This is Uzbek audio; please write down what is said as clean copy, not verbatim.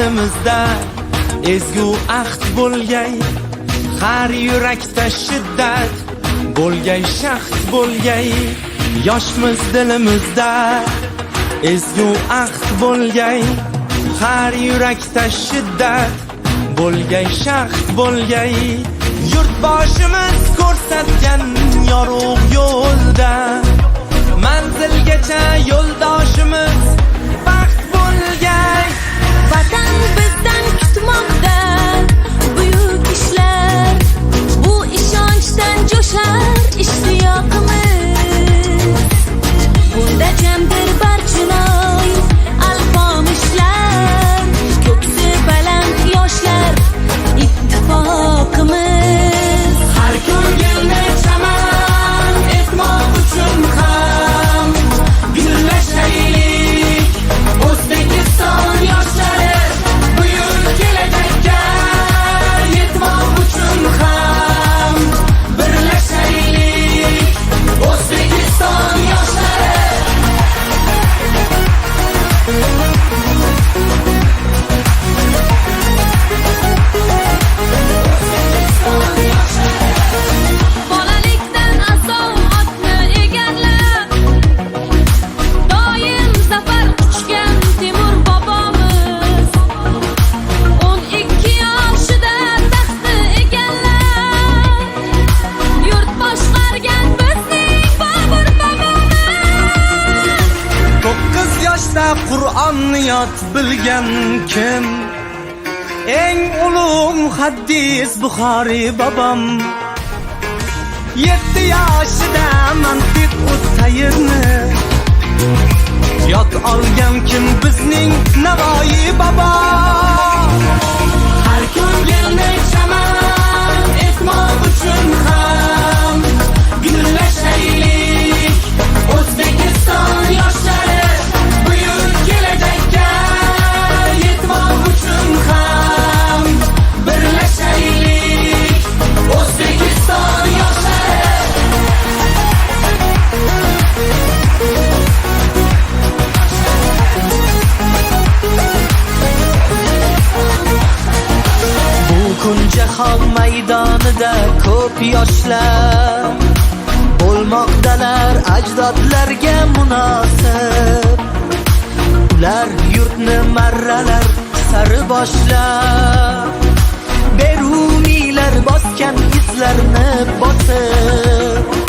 Dilimizda ezgu ahd bo'lgay, har yurakda shiddat bo'lgay, shahd bo'lgay. Yoshmiz, dilimizda ezgu ahd bo'lgay, har yurakda shiddat bo'lgay, shahd bo'lgay. Yurtboshimiz ko'rsatgan yorug' yo'lda manzilgacha yo'ldoshimiz baxt bo'lgay. Vatan bizdan kutmoqda buyuk ishlar. Bu ishonchdan jo'shar ishtiyoqimiz. Bunda jamdir Barchinoy, Alpomishlar, ko'ksi baland yoshlar ittifoqimiz. Har ko'rganni chaman etmoq uchun ham gullashaylik. O'zbekiston yoshlari, buyuk kelajakka yetmoq uchun ham birlashaylik. O'zbekiston yoshlari. Bolalikdan asov otni egallab, doim zafar quchgan Temur bobomiz 12 yoshida taxtni egallab, yurt boshqargan bizning Bobur bobomiz. 9 yoshda Qur'onni yod bilgan kim? Eng ulug' muhaddis Buxoriy bobom. 7 yoshida mantiq utayrni yod olgan kim? Bizning Navoiy bobo. Har ko'ngilni chaman etmoq uchun ham gullashaylik. O'zbekiston yoshlari, buyuk kelajakka yetmoq uchun ham birlashaylik. O'zbekiston yoshlari. Bu kun jahon maydonida ko'p yoshlar bo'lmoqdalar ajdodlarga munosib. Ular yurtni marralar sari boshlab, Beruniylar bosgan izlarni bosib.